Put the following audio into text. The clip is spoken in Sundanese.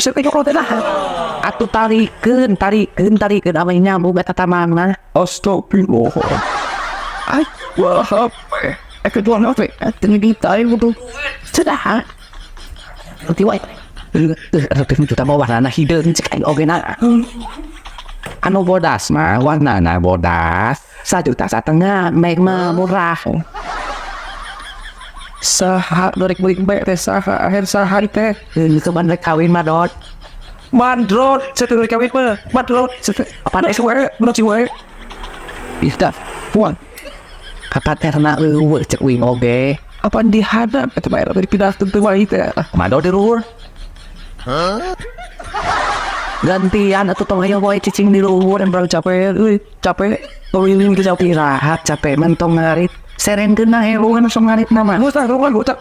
Buset, teh teh lah. Atuh tarikeun, tarikeun, tarikeun ameh nyambung eta tamangna. Astagfirullah. Ay, wah, HP. Eh, kedua HP. Tinggi tayo butuh. Sudah. Nanti wae. Tuh, juta mah warnana hideung cek aing oge na. Anu bodas mah warnana bodas 1,5 juta mek mah murah. Saha nu rek beli mbak teh, saha akhir saha teh? Itu ban rek kawin mah, Dot. Mandrot, saya rek kawin mah. Mandrot. Apa Apa sih wae? Menurut si wae. Ih, Puan, kapaterna eueuh cek uing oge. Apa dihadap eta mah era dipindah tentu wae teh. Mando di luhur. Gantian atuh, tong aya wae cicing di luhur. Yang capek, euy, capek. Tong ini capek. Istirahat capek mah tong ngarit. Serenkeun na helungan, langsung ngarit nama. Gak usah, gak usah.